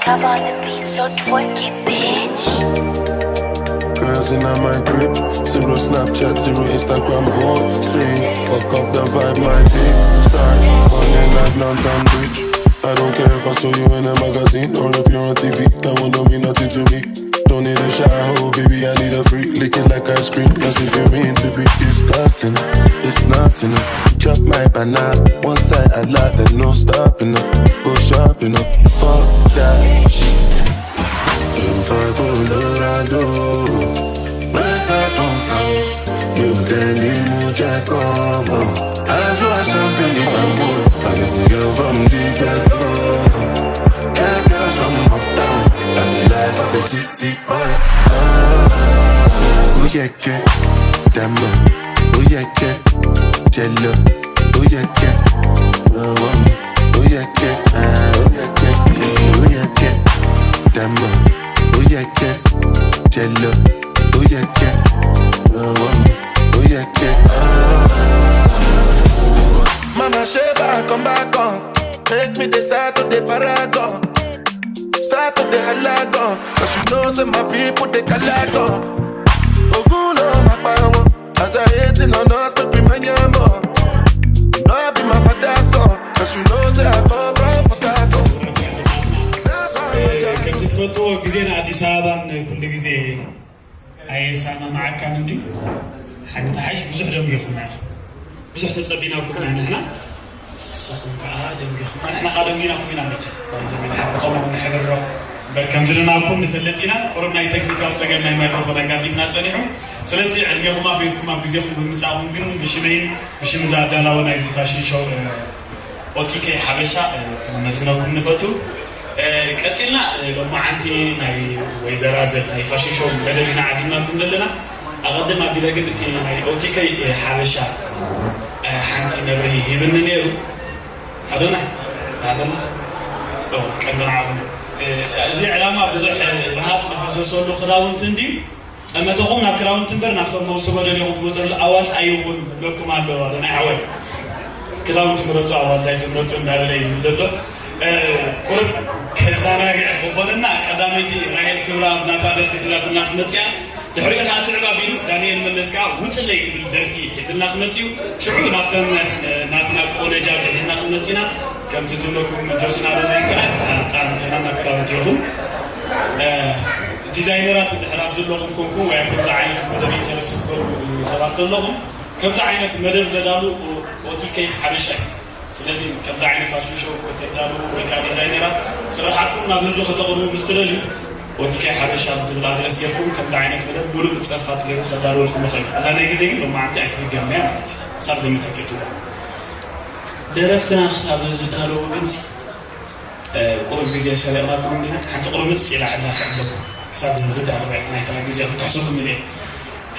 Hop on the beat, so twerk it, bitch. Girls in my crib, zero Snapchat, zero Instagram, whole stay. Fuck up the vibe, my dick. Start falling like London Bridge. I don't care if I saw you in a magazine or if you're on T V. That won't mean nothing to me. Don't need a shower, oh, baby, I need a free. Lick it like ice cream, that's if you mean to be disgusting. It's nothing. Chop my banana, one side I like, there's no stopping up. Go shopping up, fuck that. If I go Colorado, where I come from, you tell me mucha como. I saw something in my mood. I can see you from the ghetto. Can't girls from uptown. That's the life of a city boy. Oh yeah, yeah, damn boy. Oh yeah, yeah, jello. Oh yeah, yeah, oh, oh. Oh yeah, yeah, ah, oh yeah, yeah, oh yeah, yeah, damn boy. Oh yeah, yeah, jello. Oh yeah, yeah, oh, oh. Oh yeah, yeah, ah. Mama Sheba, come back on. Make me the start of the paragon. Start of the halagon. Cause you know, say my people, they calagon. Ogun no, my power. As I hate in on us, make me my yambo. No, be my father's son. Cause you know, say I come from Port Harcourt. That's why I'm a ከምቲ ትፈልጥዎ ግዜና ኣዲስ ኣበባን ኩሉ ግዜ ኣየሰማምዓካን እንድዩ። ሓንቲ ሓሽ ብዙሕ ደንጊኹምና ኢኹም። ብዙሕ ተጸቢናኩም ኢና ንሕና። ንስኹም ከኣ ደንጊኹምና፣ ንሕና ከኣ ደንጊናኩም ኢና። መቸም ዘመን ሓቂ ከምኡ ንሕብሮ እምበር ከም ዝደናኩም ንፈልጥ ኢና። ቁሩብ ናይ ቴክኒካዊ ጸገም ናይ ማይክሮፎን ኣጋጢምና ጸኒሑ። ስለዚ ዕድሜኹም ኣኽቢርኩም ኣብ ግዜኹም ብምምጻእኩም ግን ብሽመይን ብሽም እዛ ኣዳላዊ ናይዚ ፋሽን ሾው ኦቲኬ ሓበሻ ከነመስግነኩም ንፈቱ። ቀፂልና ሎማዓንቲ ናይ ወይዘራ ዘር ናይ ፋሽን ሾው መደብ ኢና ዓዲምናኩም ዘለና። ኣቐድም ኣቢለ ግን እቲ ናይ ኦቲኬ ሓበሻ ሓንቲ መብርሂ ሂብኒ ነይሩ። ኣዶና ኣዶና ቀንዲ ንዓኹም። እዚ ዕላማ ብዙሕ ረሃፅ ዝፈሰሰሉ ክዳውንቲ እንድዩ። ጠመተኹም ናብ ክዳውንቲ እምበር ናብቶም መውስቦ ደሊኹም ትመፅሉ ኣዋልድ ኣይኹን ይብለኩም ኣሎ። ኣዶናይ ሓወይ ክዳውንቲ ምረፁ ኣዋልድ ኣይትምረፁ እንዳበለ እዩ ዝብል ዘሎ። ቁሩብ ከዘናግዕ ክኾነና ቀዳመይቲ ራሄል ክብረኣብ ናታ ደርፊ ሒዛትና ክትመፅእ እያ። ድሕሪኡ ከዓ ስዕብ ኣቢሉ ዳንኤል መለስ ከዓ ውፅለይ ትብል ደርፊ ሒዝልና ክመፅእ እዩ። ሽዑ ናብተን ናትና ቆነጃ ሒዝና ክመፅእ ኢና። ከምቲ ዝብለኩም ጆስና ኣዶናይ ከዓ ጣዕሚ ከና ናብ ክዳውንቲ ኢኹም። ዲዛይነራት እንድሕር ኣብ ዘለኹም ኮንኩም ወይ ኣብ ከምዚ ዓይነት መደብ ኢንተረስት ትገብሩ ሰባት ዘለኹም ከምዚ ዓይነት መደብ ዘዳሉ ኦቲኬ ሓበሻ እዩ። ስለዚ ከምዚ ዓይነት ፋሽን ሾው ከተዳልዉ ወይ ከዓ ዲዛይነራት ስራሓትኩም ናብ ህዝቢ ከተቕርቡ ምስ ትደልዩ ኦቲኬ ሓበሻ ብዝብል ኣድረስ ጌርኩም ከምዚ ዓይነት መደብ ሙሉእ ብፀርፋት ገይሩ ከዳልወልኩም ይኽእል። እዛ ናይ ግዜ ግን ሎማዓንቲ ኣይትድገምን እያ ማለት እዩ። ክሳብ ሎሚ ተኪትዋ ደረፍትና ክሳብ ዝዳለዉ ግን ቁሩብ ግዜ ሰሪቕናኩም እንዲና ሓንቲ ቁርምፅ ኢላ ሕላ ክዕለኩም ክሳብ ዝዳለወ ናይታ ግዜ ክትሕሰኩም ኢለ።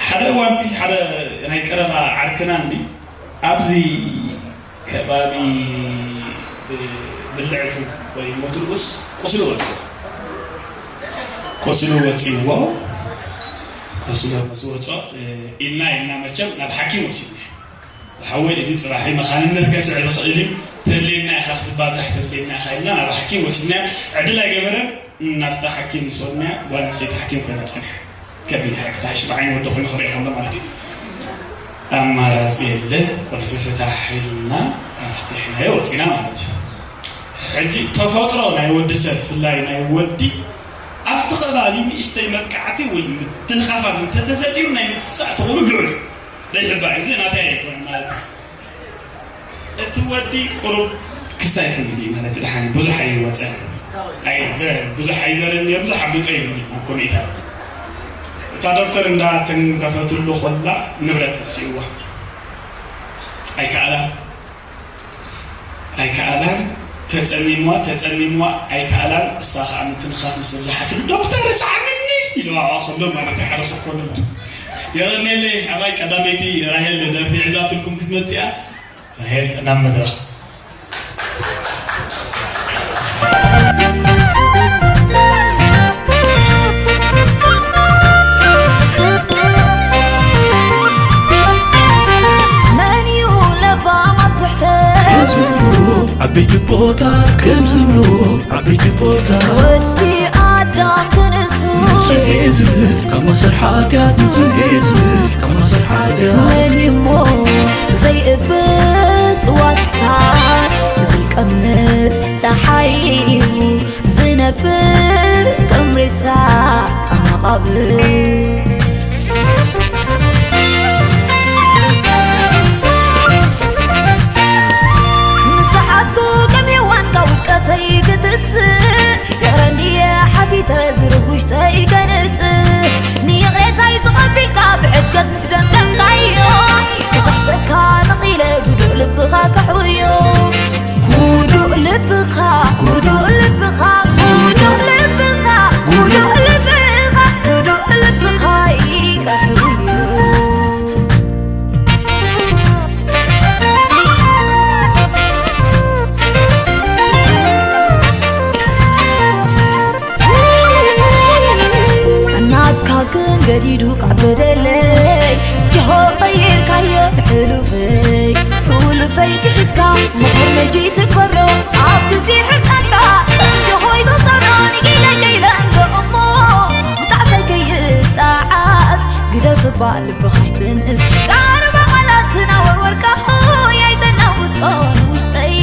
ሓደ እዋንሲ ሓደ ናይ ቀረባ ዓርክና እንዲ ኣብዚ ከባቢ ብልዕቱ ወይ ሞትርኡስ ቁስሊ ወፅዎ ቁስሊ ወፂዎ ቁስሊ ምስ ወፆ ኢልና ኢልና መቸም ናብ ሓኪም ወሲድና ሓወይ እዚ ፅባሐይ መኻንነት ከስዕብ ይኽእል እዩ ተድልየና ኢኻ ክትባዛሕ ተድልየና ኢኻ ኢልና ናብ ሓኪም ወሲድናያ ዕድል ኣይገበረን ናብታ ሓኪም ምስ ወድናያ ጓል ኣንስተይቲ ሓኪም ኮይና ፀኒሓ ከቢድ ሓቂ ታሕሽ ብዓይኒ ወዲ ኮይኑ ክሪኦ ከሎ ማለት እዩ ኣማራፂ የለ ቁልፊ ፍታሕ ሒዝና ኣፍቲሕናዮ ወፂና ማለት እዩ ሕጂ ተፈጥሮ ናይ ወዲ ሰብ ብፍላይ ናይ ወዲ ኣብቲ ከባቢ ንእሽተይ መጥቃዕቲ ወይ ምትንኻፋት እንተተፈጢሩ ናይ ምትሳእ ትኽእሉ ልዑል ዘይሕባእ እዚ ናተይ ኣይኮነን ማለት እዩ እቲ ወዲ ቁሩብ ክሳይ ክብል እዩ ማለት ደሓን ብዙሕ ኣይወፀን ብዙሕ ኣይዘረን ብዙሕ ኣፍልጦ የብሉን ኣብ ኮሚታት እታ ዶክተር እንዳተንከፈትሉ ኮላ ንብረት ስእዋ ኣይከኣላን ኣይከኣላን ተፀሚምዋ ተፀሚምዋ ኣይከኣላን እሳ ከዓ ምትንኻፍ ምስ በዝሓትሉ ዶክተር ስዓብኒ ኢልዋ ኣብኣ ከሎ ማለት እዩ ሓደ ኮፍ ከሎ ማለት የቐንየለይ ኣባይ ቀዳመይቲ ራሄል ደርፊ ሒዛትልኩም ክትመፅእ እያ ራሄል ናብ መድረኽ መን እዩ ለባም ኣብዝሕተ ከምዚ ንብሎ ኣቢ ዓበይቲ ቦታት ከም ዝብልዎ ዓበይቲ ቦታት ወዲ ኣዳም ክንሱ ንጹህ እዩ ዝብል ካብ ማሰር ሓጢኣት ንጹህ እዩ ዝብል ካብ ማሰር ሓጢኣት መን እሞ ዘይእብጥ ዋስታ ዘይቀምስ ጸሓይ እዩ ዝነብር ከም ሬሳ ኣብ መቓብር ንስሓትኩ ከም ሄዋን ካብ ውድቀተይ ክትስእ ይቕረ እንድየ ሓቲተ ዝርብ ውሽጠይ ከንጽእ ንይቕሬታይ ተቐቢልካ ብሕድገት ምስ ደምደምካዮ ክኽሕሰካ ነቒለ ጉዱእ ልብኻ ከሕውዮ ጉዱእ ልብኻ ጉዱእ ልብኻ ጉዱእ ልብኻ ጉዱእ ልብኻ ጉዱእ ልብኻ ይከሕውዮ እናትካ ግን ገዲዱ ካብ በደለይ ጅሆ ቀይርካዮ ንሕሉፈይ ሕሉፈይ ፍሒስካ ምኽር መጂ ትግበሮ ኣብ ግዜ ሕርቃንካ ጅሆይ ተጸሮ ንገይለ ገይለ እንዶ እሞ ብጣዕሰይ ከይጣዓስ ግደፍ እባ ልብኻ ኣይትንእስ ቃርባ ቃላትና ወርወርካ ሆይ ኣይተናውጾ ንውሽጠይ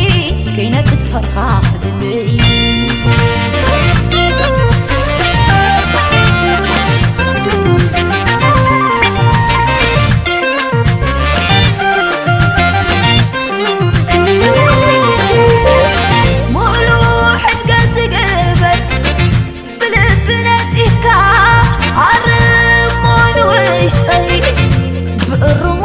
ከይነብት ፈርኻ ክድለይ ሙሉ ሕድገት ትግበር ብልቢ ነጺህካ ኣርሞ ንውሽጠይ ብእርሙ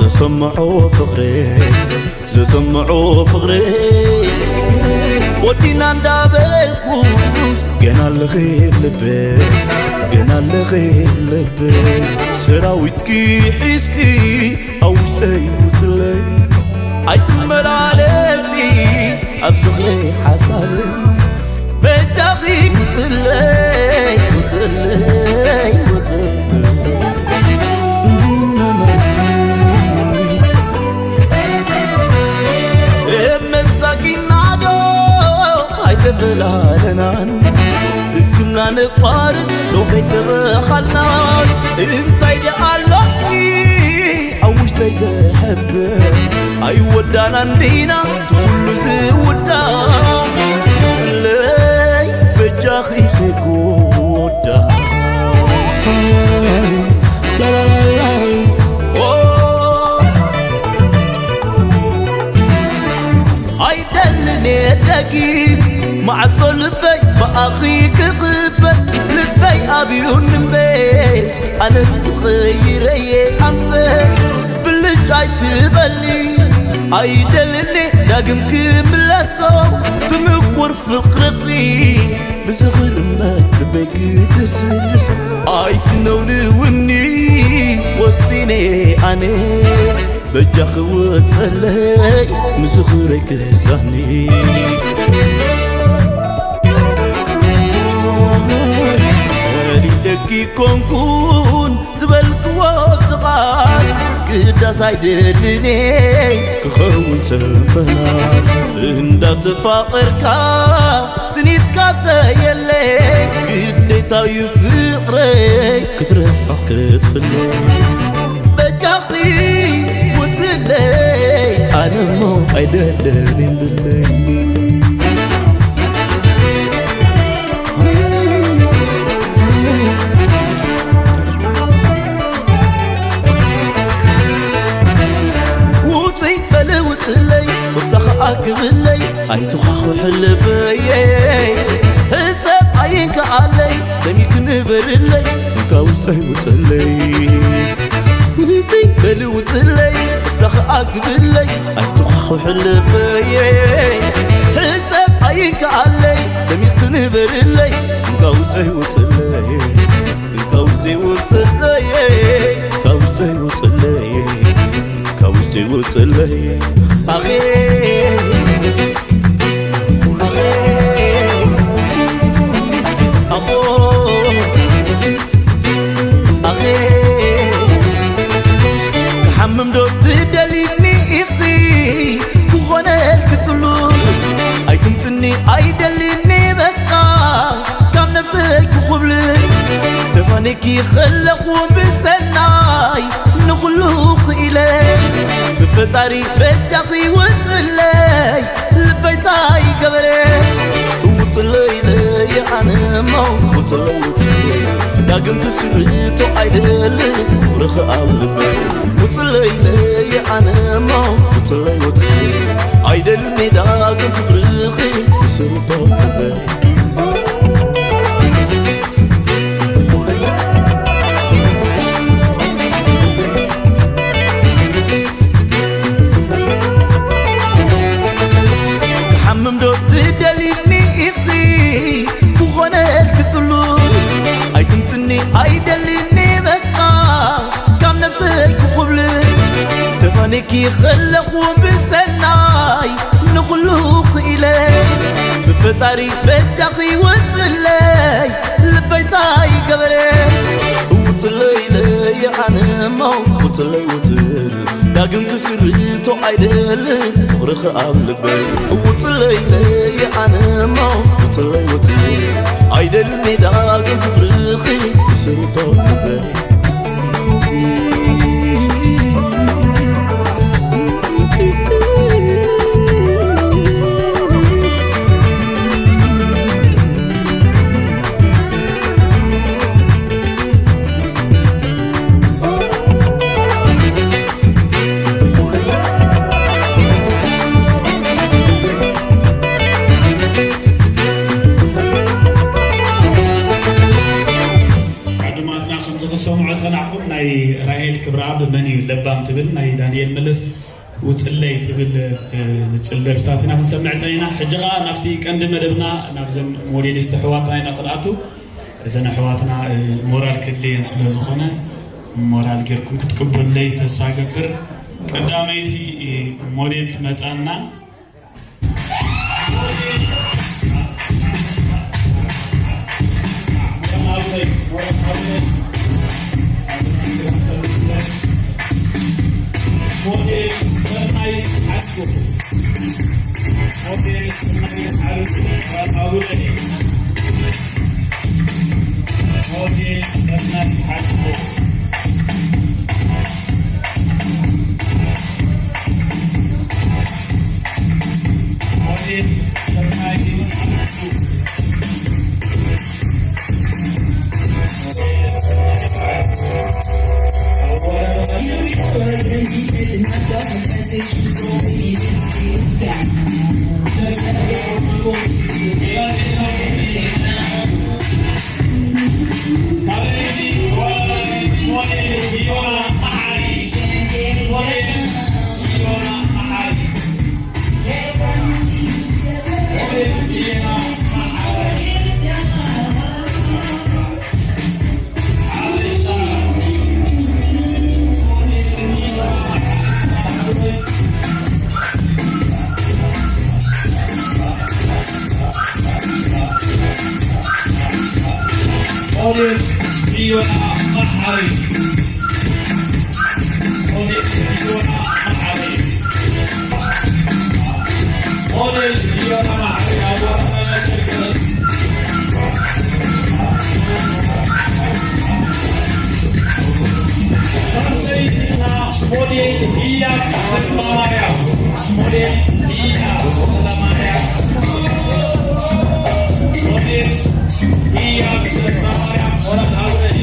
ዘሰምዖ ፍቕሪ፣ ዘሰምዖ ፍቕሪ፣ ወዲና እንዳበልኩስ፣ ገና ኣለኺ ልበ፣ ገና ኣለኺ ልበ። ሰራዊትኪ ሒዝኪ ኣብ ውሽጠይ ውፅለይ፣ ኣይትመላለሲ ኣብ ዝኽሪ ሓሳብ። በጃኺ ውፅለይ፣ ውፅለይ፣ ውፅለይ። መሳኪና ዶ ኣይተፈላለናን፣ ሕክምና ነቋርጽ ዶ ከይተበኻልናን፣ እንታይ ደኣ ኣሎኪ ኣብ ውሽጠይ ዘሕብር? ኣይወዳናን ዲና ኩሉ ዝውዳ? ጽለይ በጃኺ ከይጎዳ። ላላላላ። ኦ። ኣይደልን እየ ደጊም ማዕጾ ልበይ ብኣኺ ክኽፈት፣ ልበይ ኣብዩኒ እምበር ኣነስ ዝቕይረየ ኣንፈት። ብልጭ ኣይትበሊ ኣይደልን እየ ዳግም ክምለሶ፣ ትምቁር ፍቕርኺ ብዝኽሪ እምበር ልበይ ክድስሶ። ኣይትነውንውኒ ወሲነ ኣነ በጃኺ ውጸለይ፣ ንዝኽረይ ክዛኒ። ጸሊኤኪ ኮንኩን ዝበልክዎ ዝቓል፣ ግዳስ ኣይደልን ክኸውን ሰንፈና። እንዳተፋቐርካ ስኒትካ ዘየለ፣ ግዴታዩ ፍቕረይ ክትርሕቕ ክትፍለ። በጃኺ ውፅለይ፣ ኣነሞ ኣይደለንን ብለይ። ውፅይ በሊ ውፅለይ፣ ወሳኺ ኣግብለይ፣ ኣይትዃኹ ሕልበየ። ሕሰብ ኣይንከኣለይ፣ ደሚክ ንበርለይ፣ እንካ ውፅይ ውፅለይ። ውፅይ በሊ ውፅለይ፣ እሳኺ ኣግብለይ፣ ኣይትዃኹ ሕልበየ። ሕሰብ ኣይንከኣለይ፣ ደሚቅ ክንበርለይ፣ እንካ ውፅይ ውፅለይ፣ እንካ ውፅይ ውፅለይ፣ እንካ ውፅይ ውፅለይ፣ እንካ ውፅይ ውፅለይ። ኣኼ፣ ኣኼ፣ ኣቦ፣ ኣኼ፣ ክሓምም ዶ ትደሊኒ ኢኺ? ክኾነልኪ ጽሉል ኣይትምጽኒ ኣይደሊኒ በቃ ካብ ነብሰይ ክኹብል። ተፋኒኪ ከለኹ ብሰናይ ንኹሉ ክኢለ ብፈጣሪ በጃኺ ውጽለይ። ልበይ ታይ ገበረ? ውፅለይ ለየ ኣነሞ፣ ውፅለይ ውፅለይ። ዳግም ክስርቶ ኣይደልን፣ ፍቕርኺ ኣብ ልበይ። ውፅለይ ለየ ኣነሞ፣ ውፅለይ ውፅለይ። ኣይደልን ዳግም ፍቕርኺ ክስርቶ ልበይ። ክሓምም ዶ ትደሊኒ ኢኺ? ክኾነልኪ ጽሉል ኣይትምጽኒ ኣይደሊኒ በቃ ካብ ነብሰይ ክኹብል። ተፋኒኪ ከለኹ ብሰናይ ንኹሉ ክኢለ ብፈጣሪ በጃኺ ውፅለይ። ልበይ ታይ ገበረ? ውፅለይ ለየ ኣነሞ ውፅለይ ውፅል ዳግም ክስርቶ ኣይደልን ፍቕርኺ ኣብ ልበይ። ውፅለይ ለየ ኣነሞ ውፅለይ ውፅል ኣይደልን ዳግም ፍቕርኺ ክስርቶ ልበይ። ዓድማትና ከም ዝኽሰቡ ናይ ዳንኤል መለስ ውፅለይ ትብል፣ እ፣ ንፅል ደርፍታት ኢና ክንሰምዕ ፀኒሕና። ሕጂ ኸዓ ናብቲ ቀንዲ መደብና፣ ናብዘን ሞዴሊስት ኣሕዋትና ኢና ክንኣቱ። እዘን ኣሕዋትና፣ እ፣ ሞራል ክድልየን ስለ ዝኾነ፣ ሞራል ጌርኩም ክትቅበሉለይ ተስፋ ገብር። ቀዳመይቲ፣ እ፣ ሞዴል ትመፃና። ሞዴል ሰናይ ሓጎስ። ሞዴል ሰናይ ሓጎስ። ሞዴል ሰናይ ሓጎስ። ሞዴል ፊዮና መሓሪ። ሞዴል ፊዮና መሓሪ። ሞዴል ፊዮና መሓሪ። ሳልሰይትና ሞዴል ህያብ ተስፋማርያም። ሞዴል ህያብ ተስፋማርያም። ሞዴል ህያብ ተስፋማርያም። ሞራል ሃብረኒ።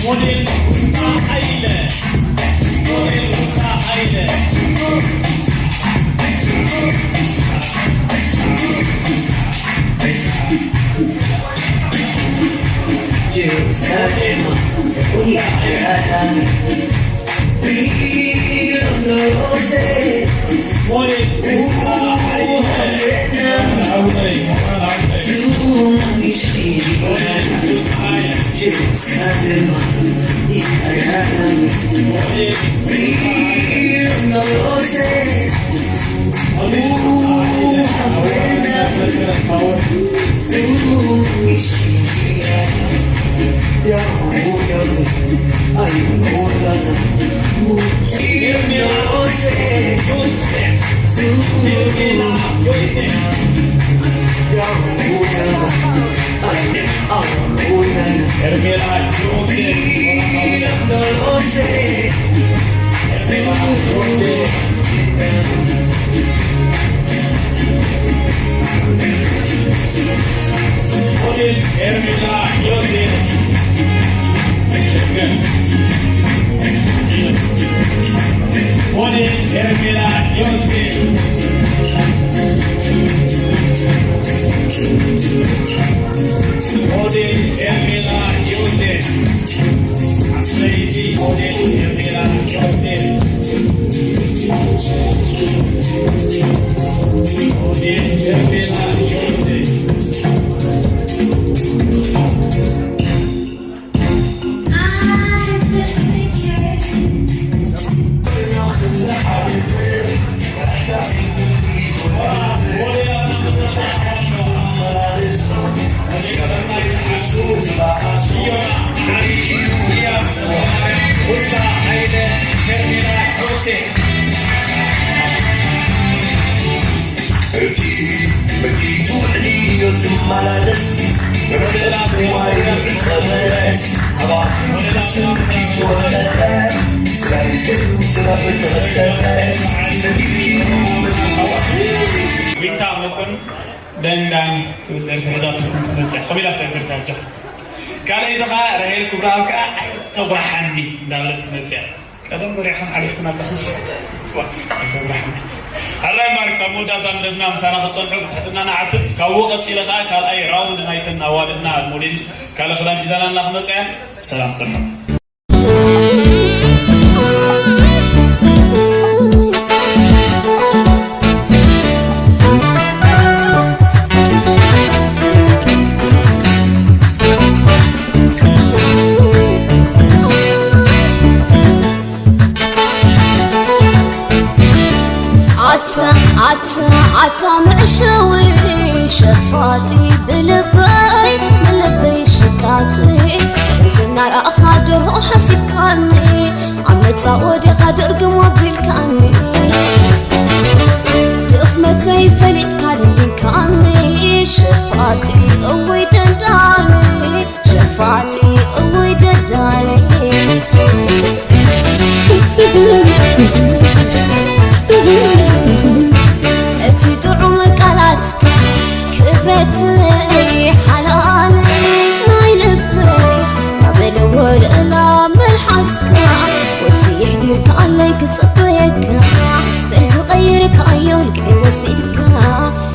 ሞዴል ሩታ ሃይለ። ሞዴል ሩታ ሃይለ። ሞዴል ሩታ ሃይለ። እቲ እቲ ትውዕልዮ ዝመላለስ ረኽእላ ዋይ ዝጸበስ ኣባቲ ስምኪ ዝወለደ ጽላል ግን ዝነብር ተኸተለ ሰዲኪ ምድዋ ዊንታ መኮንን ደንዳኒ ትብል ደርፊ ሒዛትኩም ትመጽእ። ከመይ ኢላ ሰብ ደርፊ ኣጆኻ። ካልኣይቲ ኸኣ ራሄል ክብረኣብ ከኣ ኣይተጉራሓኒ እንዳበለት ትመጽእ። ቀደም ጎሪሕክን ሓሊፍክን ኣለኽንስ ኣይተጉራሓኒ። ሕራይ ማርክ ኣብ መወዳእታ መደብና ምሳና ክትጸንሑ ብትሕትና ንሓትት። ካብኡ ቀጺለ ኸኣ ካልኣይ ራውንድ ናይተን ኣዋልድና ሞዴሊስት ካልእ ክዳን ሒዛናልና ክመጻ እየን። ብሰላም ጽንሑ። ኣታ ኣታ ኣታ መዕሸዊ ሸፋጢ ብልበይ ብልበይ ሸቃጢ እዚ እናረኣኻ ደርሆ ሓሲብካኒ ኣብ መጻወዲኻ ድርግም ኣቢልካኒ ድኽመተይ ፈሊጥካ ደንዲንካኒ ሸፋጢ እወይ ደንዳኒ ሸፋጢ እወይ ደዳኒ እቲ ጥዑም ቃላትካ ክብረተይ ሓላል ናይ ልበይ ናበለዎ ልእላ መልሓስካ ወፊሕ ዲርካ ኣለይ ክጽበየካ በርዚ ቀይርካዮ ልክዕ ወሲድካ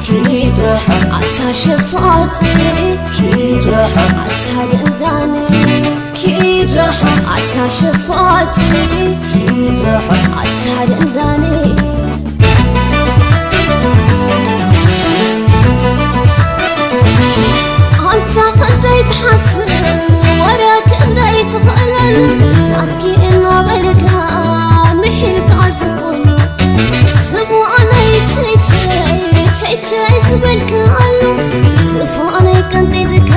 ኪድ ርሓቕ ኣታ ሸፋጢ ኪድ ርሓቕ ኣታ ደንዳኒ ኪድ ርሓቕ ኣታ ሸፋጢ ኪድ ርሓቕ ኣታ ደንዳኒ ኣንታ ክንደይ ትሓስብ ወረ ክንደይ ትኽእለሉ ናትኪ እናበልካ ምሒልካ ዝኹሉ ዝብኣነይ ቸይቸይ ቸይቸይ ዝበልካ ኣሎ ዝፋነይ ቀንጢጥካ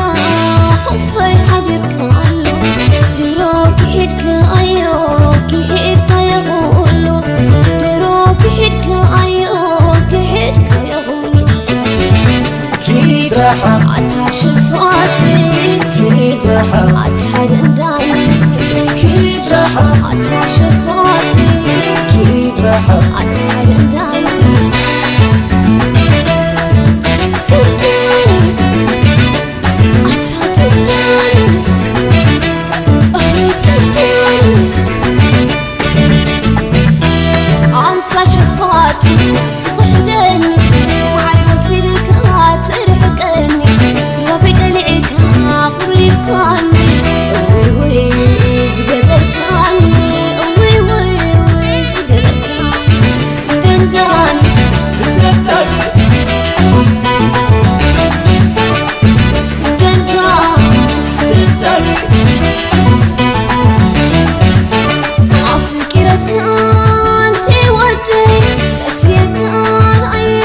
ሕፈይ ሓዲርካ ኣሎ ድሮ ክሒድካ ኣዮ ክሒድካ የኹሉ ድሮ ክሒድካ ኣዮ ክሒድካ የኹሉ ኪድ ርሓቕ ኣታ ሸፋጢ ኪድ ርሓቕ ኣታ ደንዳኒ ኪድ ርሓቕ ኣታ ሸፋጢ ኪድ ርሓቕ ኣታ ደንዳኒ ደንዳኒ ኣታ ደንዳኒ ኣይ ደንዳኒ ኣንታ ሸፋጢ ትኽሕደኒ ማዕረ ወሲድካ ትርሕቀኒ ልበይ ቀሊዕካ ቁሪብካኒ እውይ ውይ ዝገበርካኒ እውይ ውይ ውይ ዝገበርካ ደንዳኒ ደንዳኒ ደንዳኒ ኣፍቂረካ እንዲ ወደይ ፈትየካ ኣየ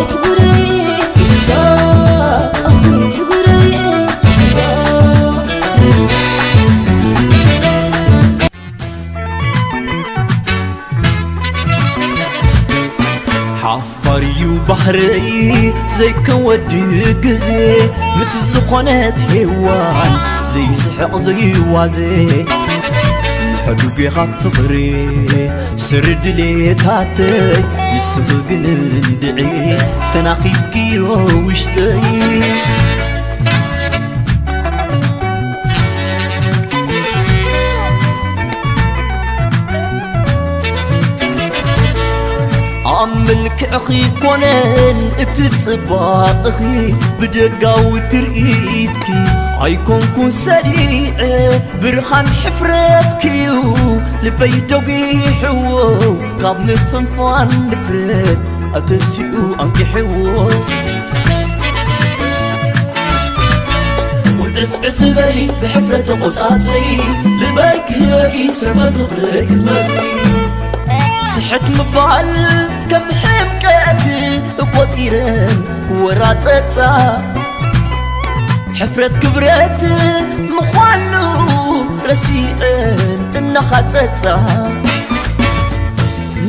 እቲ ጉረየ፣ እቲ ጉረየ። ሓፋር እዩ ባህረይ ዘይከወድ ግዜ፣ ምስ ዝኾነት ሄዋን ዘይስሕቕ ዘይዋዜ። ንሕዱጌኻ ፍቕሪ ስር ድሌታተይ፣ ንስኺ ግን እንድዒ ተናኺብክዮ ውሽጠይ። ኣብ መልክዕኺ ኮነን እቲ ጽባቕኺ፣ ብደጋዊ ትርኢትኪ ኣይኮንኩን ሰሪዐ። ብርሃን ሕፍረትኪዩ ልበይ ደጒሕዎ፣ ካብ ምፍንፋን ድፍረት ኣተሲኡ ኣንቂሕዎ። ቁልዕስዕስ በሊ ብሕፍረት ተቆጻጸይ፣ ልበይ ክህበኪ ሰበብ ፍቕሪ ክትመጽኢ። ትሕት ምባል ከም ሕምቀት ቆጺረን ክወራጸጻ፣ ሕፍረት ክብረት ምዃኑ ረሲዐን እናኻጸጻ።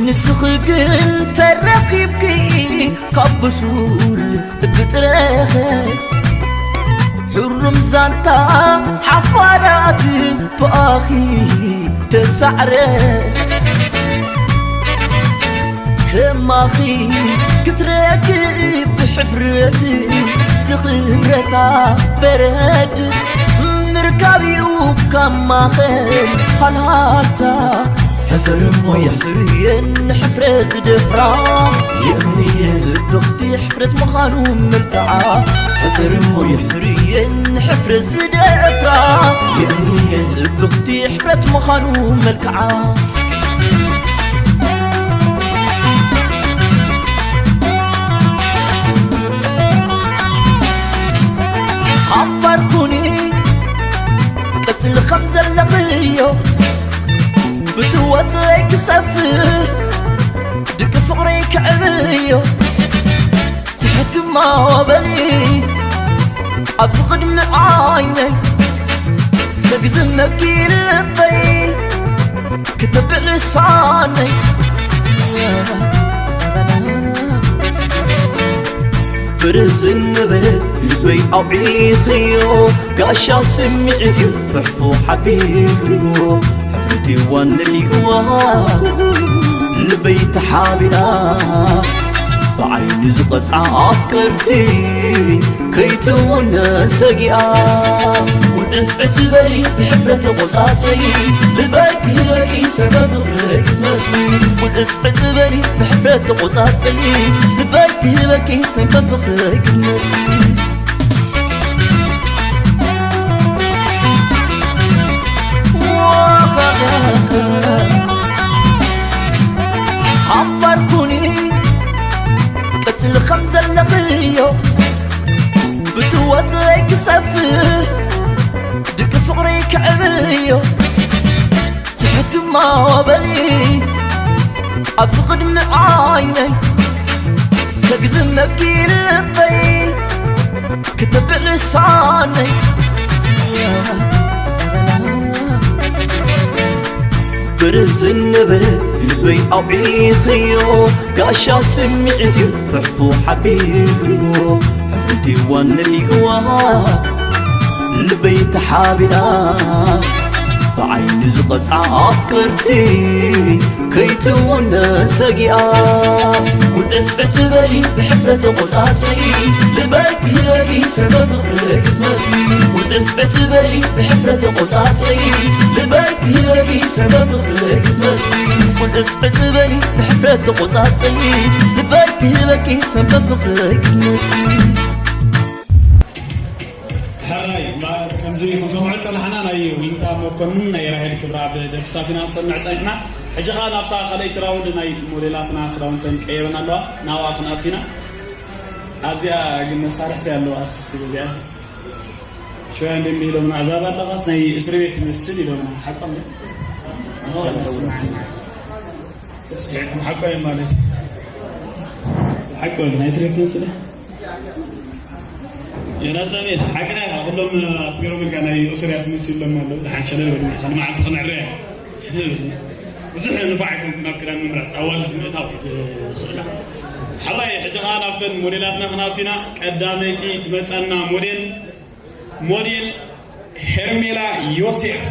ንስኺ ግን ተረኺብኪ ካብ ብሱል ብጥረኸ፣ ሕሩም ዛንታ ሓፋራት ብኣኺ ተሳዕረ። ከማኺ ክትረክብ ብሕፍረት ዝኽብረታ በረድ፣ ምርካብ እዩ ካብ ማኸል ሃልሃልታ። ሕፍር እሞ የሕፍርየን ሕፍረት ዝደፍራ፣ የእምንየን ጽብቕቲ ሕፍረት ምዃኑ መልክዓ። ሕፍር እሞ የሕፍርየን ሕፍረት ዝደፍራ፣ የእምንየን ጽብቕቲ ሕፍረት ምዃኑ መልክዓ። ሓፋር ኩኒ ቀጽሊ ከም ዘለኽዮ፣ ብትወተይ ክሰፍእ ድቂ ፍቕረይ ክዕብዮ። ትሕትማ በሊ ኣብዚ ቅድሚ ዓይነይ፣ ከግዝመኪ ልበይ ክተብዕ ልሳነይ። ብርዝን ነበረ ልበይ ኣውዒኽዮ፣ ጋሻ ስምዒት እዩ ፍሕፉ ሓቢእዎ። ሕፍረተይ ዋን ነፊግዋ ልበይ ተሓቢኣ፣ ብዓይኒ ዝቐጽዓ ኣፍቀርቲ ከይትውነ ሰጊኣ። ቁንዕስዕስ በሊ ብሕፍረት ተቆጻጸይ፣ ልበይ ክህበኪ ሰበብ ፍቕረይ ክትመጽኢ። ቁንዕስዕስ በሊ ብሕፍረት ተቆጻጸይ፣ ልበይ ክህበኪ ሰበብ ፍቕረይ ክትመጽኢ። ሓፋር ኩኒ ቀጽሊ ከም ዘለኽዮ፣ ብትወተይ ክሰፍእ ድቂ ፍቕሪ ክዕብዮ። ትሕትማ በሊ ኣብዚ ቅድሚ ዓይነይ፣ ከግዝመኪ ልበይ ክተብዕ ልሳነይ። ብርዝን ነበረ ልበይ ኣውዒኽዮ፣ ጋሻ ስምዒት እዩ ፍሕፉ ሓቢእዎ። ሕፍረተይ ዋን ነፊግዋ ልበይ ተሓቢኣ፣ ብዓይኒ ዝቐጽዓ ኣፍቀርቲ ከይትውነ ሰጊኣ። ቁንዕስዕስ በሊ ብሕፍረት ተቆጻጸይ፣ ልበይ ክህበኪ ሰበብ ፍቕሪ ክትመጽኢ። ቁንዕስዕስ በሊ ብሕፍረት ተቆጻጸይ፣ ልበይ ክህበኪ ሰበብ ፍቕሪ ክትመጽኢ። ቁንዕስዕስ በሊ ብሕፍረት ተቆጻጸይ፣ ልበይ ክህበኪ ሰበብ ፍቕሪ ክትመጽኢ። ሕራይ ማለት ከምዚ ክንሰምዖ ዝጸናሕና ናይ ዊንታ መኮንን ናይ ራሄል ክብረኣብ ደርፍታት ኢና ንሰምዕ ጸኒሕና። ሕጂ ኸኣ ናብታ ካልኣይቲ ራውንድ ናይ ሞዴላትና ክዳውንተን ቀይረን ኣለዋ፣ ናብኣ ክንኣቱ ኢና። ኣብዚኣ ግን መሳርሕቲ ኣለዋ ኣርቲስት በዚኣ። ሽወያ እንደ ኢሎምና፣ እዛ ባላኻስ ናይ እስሪ ቤት ትመስል ኢሎምና። ሓቆም ድዩ? ስምዕኩም ሓቆ እዩ ማለት እዩ። ሓቂ በል፣ ናይ ስሬት ትመስል። ዮናስ ኣሜን፣ ሓቅኻ ኢኻ። ኩሎም ኣስገሮም ኢልካ ናይ ኦስትርያ ትመስል ኢሎም ኣለዉ። ደሓን ሸለል በል፣ ካልእ መዓልቲ ክነዕርያ። ሸለል በል። ብዙሕ ንፋዕ ኣይኮንኩን ኣብ ክዳን ምምራጽ፣ ኣዋልድ ምእታው ይኽእላ። ሓራይ፣ ሕጂ ኸኣ ናብተን ሞዴላትና ክንኣቱ ኢና። ቀዳመይቲ ትመጻና ሞዴል፣ ሞዴል ሄርሜላ ዮሴፍ።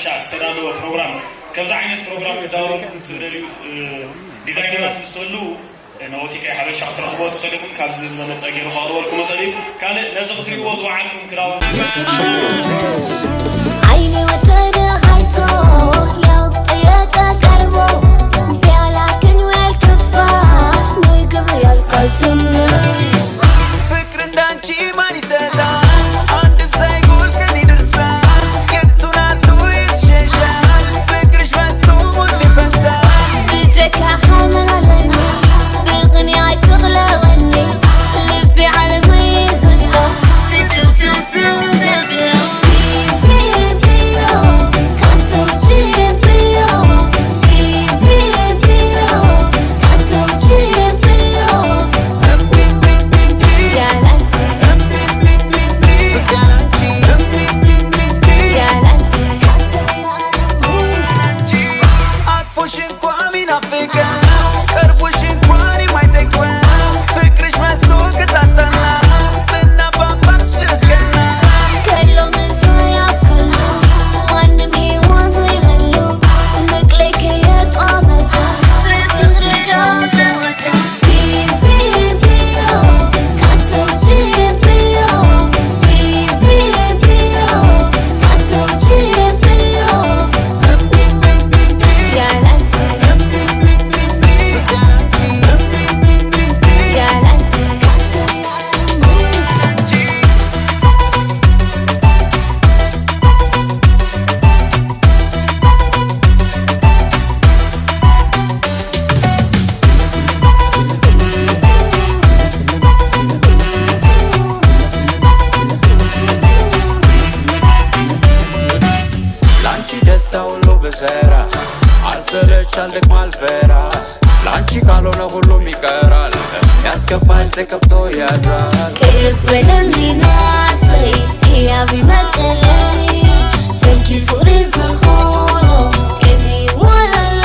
ዝተዳለወ ፕሮግራም። ከምዚ ዓይነት ፕሮግራም ክዳወለልኩም ትደልዩ ዲዛይነራት ምስ ትህልዉ፣ ንኦቲኬ ሓበሻ ክትረኽብዎ ትኽእሉ ኢኹም። ካብዚ ዝበለፀ ገይሩ ከቕርበልኩም ይኽእል እዩ። ካልእ ነዚ ክትርእይዎ ዝወዓልኩም ክዳውንቲ ዓይኒ ወደደ ሃይቶ ያው ጠየቀ ቀርቦ ቢያላ ክንወል ክፋ ንግም ያልካይትም ፍቅር እንዳንቺ ማን ይሰጣል? አንድም ሳይጎል ቀን ይደርሳል። የቱ ናቱ ይሸሻል? ፍቅርሽ በዝቶ ሞት ይፈሳል። ብጀካኻ መላለኒ ብቕንያ ኣይትቕለወኒ ልቢ ዓለመይ ዝብሎ ፍትውትውትው ዘብሎ አቅፎሽ እንኳን ይናፍቀን ቀርቦሽ እንኳን የማይጠግበን ፍቅርሽ መስቶ ቅጣጣና ብናባባትሽ ድረስ ገና ከሎ ምሳይ ኣብ ከሎ ማንም ሄዋን ዘይበሎ ምቅለይ ከየቋመተ ብፍቅሪ ዶ ዘወተ ቢቢቢዮ ካንተ ውጪ የብዮ ቢቢቢዮ ካንተ ውጪ የብዮ ላንቺ ደስታ ሁሉ ብሰራ አልሰለች አልደክም አልፈራ ላንቺ ካልሆነ ሁሉም ይቀራል ያስከፋሽ ተከፍቶ ያድራል ቅርብ በለኒ ናተይ ህያብ ይመቀለይ ሰንኪ ፍቅሪ ዝኾኖ ቅኒ ወለሎ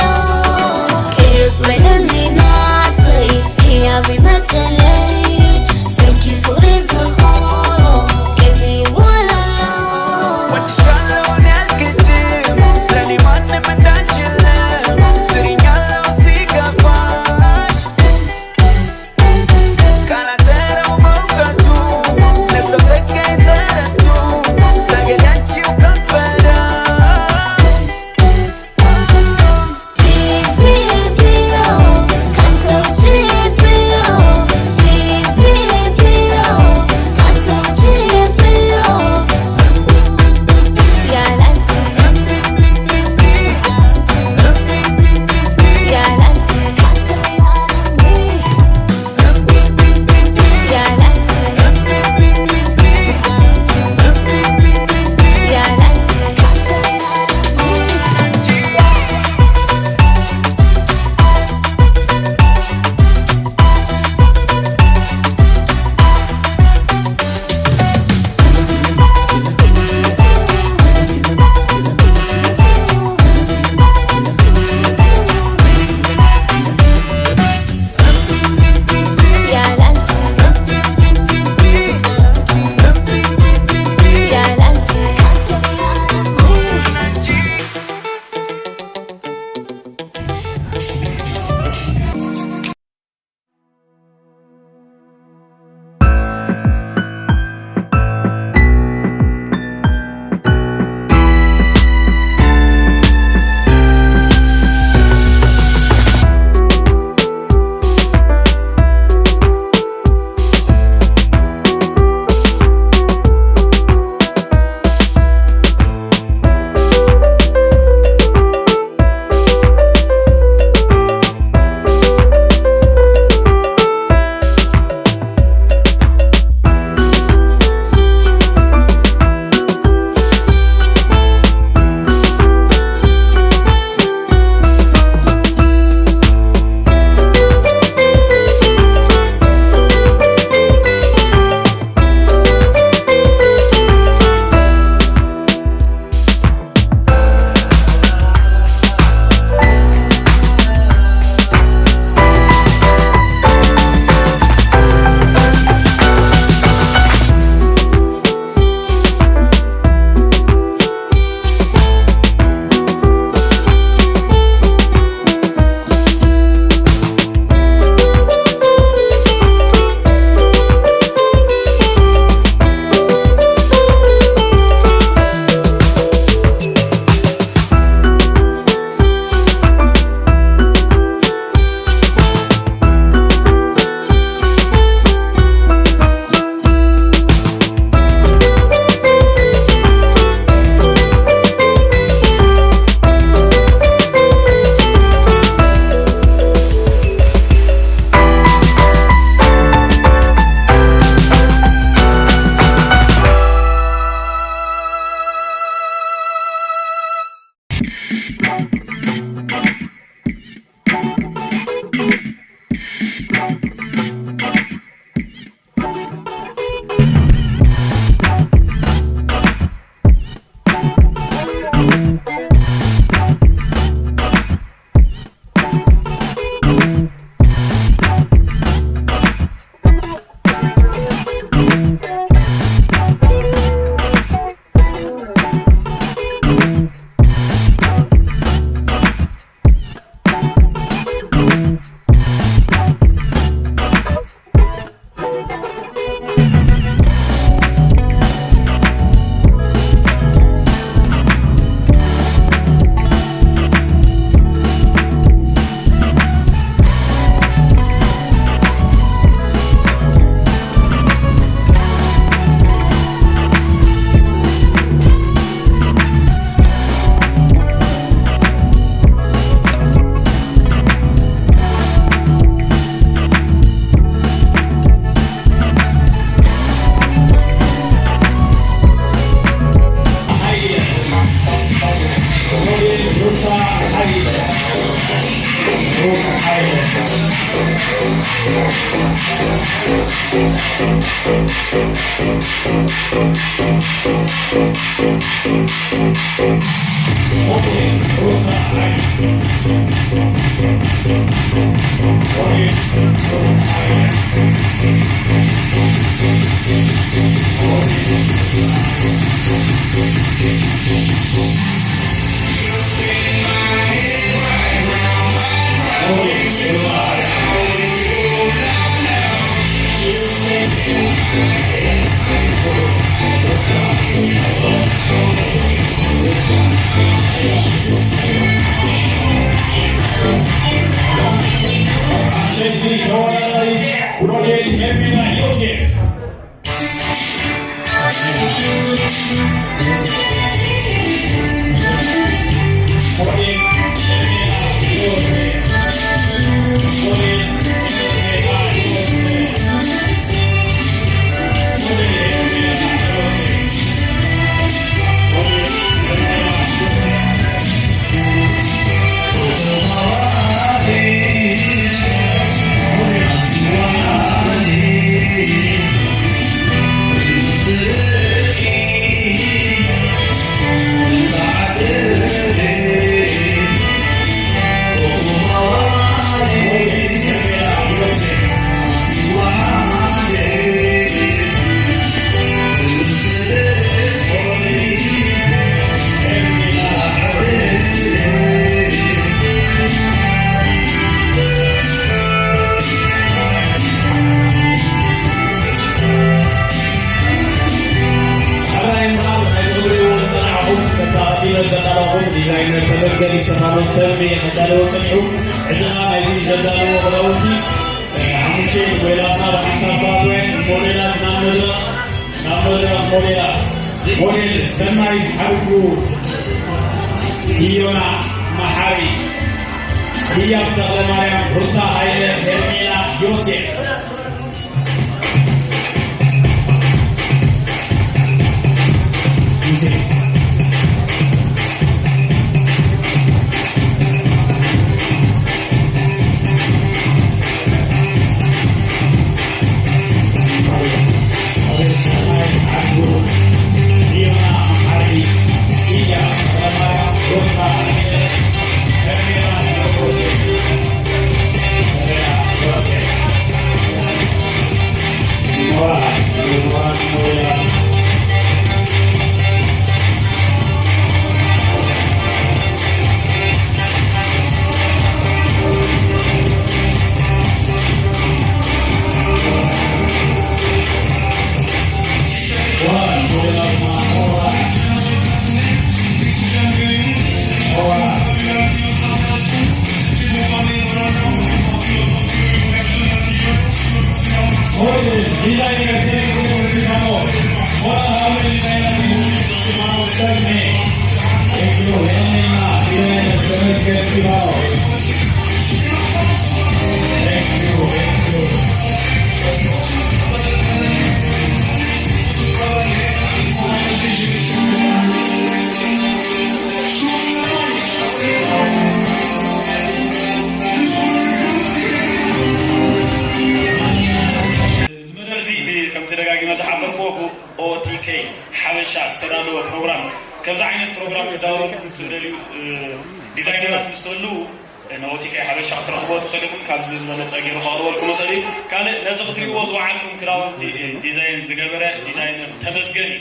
ቅርብ በለኒ ናተይ ህያብ ይመቀለይ ሰንኪ ፍቅሪ ዝኾኖ ቅኒ ወለሎ ወድሻለሁ እኔ አልክድም ለኔ ማንም እንዳንችልም ትሪኛለሁ ሲከፋሽ ቃላት ተረው በእውቀቱ ለሰው ጸጋ ተረቱ ታገዳችው ከበዳ ኣሸንዲ ተወዳዳሪ ሮቤል ሄርሜላ ዮሴፍ። ሓራይ ምሃብ ናይ ዝኽብርዎ ዝጸናዕኹም፣ ከታቐቢለ ዘቐረኹም ዲዛይነር ተመስገን እስጢፋኖስ ተምሜ ከዳለዎ ጸኒሑ። ሕጂ ኸኣ ናይዚ ዘዳለዎ ክዳውንቲ፣ ሓሙሽተ ሞዴላትና ብሓንሳብ ክኣትወን ሞዴላት ናብ መድረኽ፣ ናብ መድረኽ ሞዴላት፣ ሞዴል ሰናይት ሓድጉ፣ ሂዮና መሓሪ፣ ህያብ ተኽለማርያም፣ ሩታ ሃይለ፣ ሄርሜላ ዮሴፍ። እዚ መደብ እዚ ብ-፣ ከምቲ ደጋጊመ ዝሓበርክዎ ብኦቲኬ ሓበሻ ዝተዳለወ ፕሮግራም። ከምዚ ዓይነት ፕሮግራም ክዳወረልኩም ትደልዩ፣ እ፣ ዲዛይነራት ምስ ትህልዉ፣ እ፣ ንኦቲኬ ሓበሻ ክትረኽብዎ ትኽእሉ ኢኹም። ካብዚ ዝበለጸ ገይሩ ከቕርበልኩም ይኽእል እዩ። ካልእ ነዚ ክትርእይዎ ዝወዓልኩም ክዳውንቲ፣ እ፣ ዲዛይን ዝገበረ ዲዛይነር ተመስገን እዩ።